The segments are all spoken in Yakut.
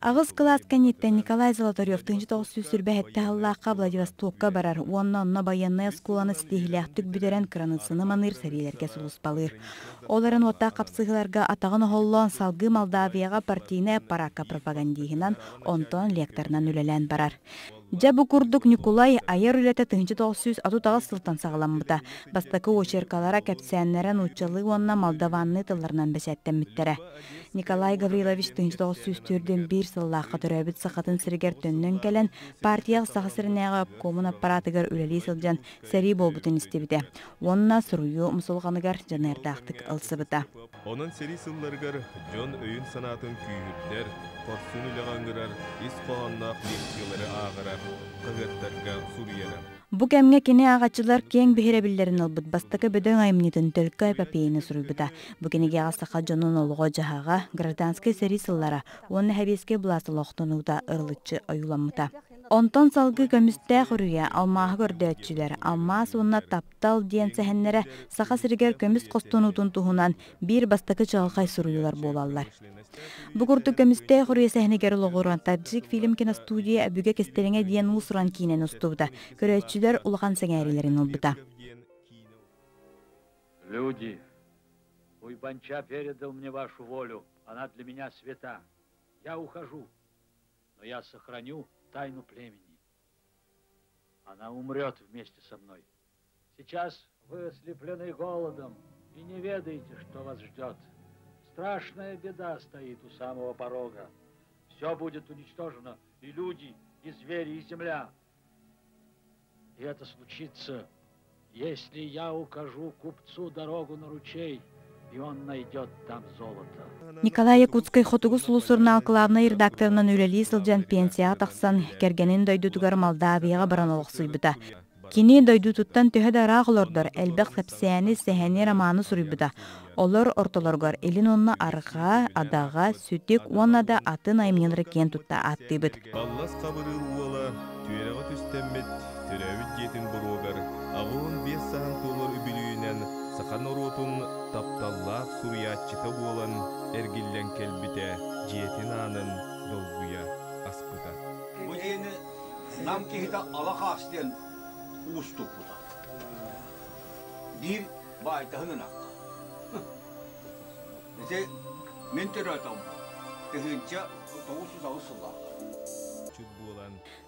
Аҕыс кылаас кэнниттэн Николай Золотарев 1927 сыллаахха Владивостокка барар уонна онно байыаннай оскуоланы ситиһиилээхтик бүтэрэн кыраныыссаны маныыр сэриилэргэ сулууспалыыр. Ол эрэн уоттаах хапсыһыыларга атаҕын оһоллоон салгыы Молдавияҕа партийнай аппараакка пропагандиһынан, онтон лекторынан үлэлээн барар. Дьэ бу курдук Ньукулай айар үлэтэ 1938 сылтан саҕаламмыта. Бастакы очеркалара, кэпсээннэрэ нууччалыы уонна молдаванныы тылларынан бэчээттэммиттэрэ. Николай Гаврилович 1941 сыллаахха төрөөбүт Сахатын сиригэр төннөн кэлэн, партияҕа Саха сиринээҕи обкомун аппаратыгар үлэлии сылдьан сэрии буолбутун истибитэ уонна суруйуу умсулҕаныгар дьаныардаахтык ылсыбыта. Онон сэрии сылларыгар дьон өйүн-санаатын күүһүрдэр, хорсун үлэҕэ ыҥырар ис хоһоонноох лекциялары ааҕара, хаһыаттарга суруйара. Бу кэмҥэ кини ааҕааччылар киэҥ биһирэбиллэрин ылбыт бастакы бөдөҥ айымньытын Төлкө эпопеяны суруйбута. Бу кинигэҕэ саха дьонун олоҕо-дьаһаҕа, гражданскай сэрии сыллара уонна сэбиэскэй былаас олохтонуута ырылыччы ойууламмыта. Онтон салгыы Көмүстээх үрүйэ, Алмааһы көрдөөччүлэр, Алмаас уонна таптал диэн сэһэннэрэ Саха сиригэр көмүс хостонуутун туһунан биир бастакы чаҕылхай суруйуулар буолаллар. Бу курдук Көмүстээх үрүйэ сэһэнигэр олоҕуран Таджик фильм киностудия Өбүгэ кистэлэҥэ диэн уус-уран киинэни устубута, көрөөччүлэр улахан сэҥээриилэрин ылбыта. Люди, Уйбанча передал мне вашу волю, она для меня свята. Я ухожу, но я сохраню тайну племени. Она умрет вместе со мной. Сейчас вы ослеплены голодом и не ведаете, что вас ждет. Страшная беда стоит у самого порога. Все будет уничтожено, и люди, и звери, и земля. И это случится, если я укажу купцу дорогу на ручей, и он найдет там золото. Николай Якутскай Хотугу сулус сурунаал кылаабынай редакторынан үлэлии сылдьан пенсияҕа тахсан, кэргэнин дойдутугар Молдавияҕа баран олохсуйбута. Кини дойдутуттан төһө да ыраах олордор, элбэх кэпсээни, сэһэни, романы суруйбута. Олор ортолоругар Илин уонна Арҕаа, Адаҕа, Сүтүк уонна да атын айымньылары киэн тутта ааттыыбыт. Аллас Хабырыыл уола түөрэҕэ түстэммит төрөөбүт дьиэтин боруогар 85 саһан туолар үбүлүйүнэн саха норуотун тапталлаах суруйааччыта буолан эргиллэн кэлбитэ дьиэтин аанын долгуйа аспыта. Бу дьиэни Нам киһитэ Алахаас диэн уус туппута. Биир баайтаһын ынахха. Ити мин төрөөтөҕүм 1908 сыллаахха.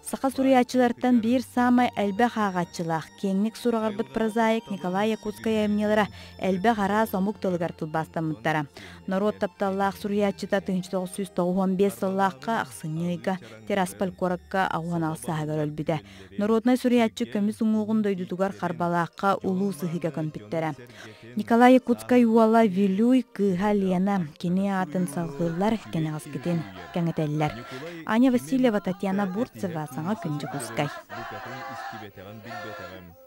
Саха суруйааччыларыттан биир саамай элбэх ааҕааччылаах, киэҥник сураҕырбыт прозаик Николай Якутскай айымньылара элбэх араас омук тылыгар тылбаастаммыттара. Норуот тапталлаах суруйааччыта 1995 сыллаахха ахсынньы ыйга Тирасполь куоракка 88 сааһыгар өлбүтэ. Норуодунай суруйааччы көмүс уҥуоҕун дойдутугар Харбалаахха улуу сыһыыга көмпүттэрэ. Николай Якутскай уола Вилюй кыыһа Лена кини аатын салҕыыллар, кэнэҕэскитин кэҥэтэллэр. Аня Васильева, Татьяна Бурцева, Саҥа күн Дьокуускай. Букатын истибэтэҕим, билбэтэҕим.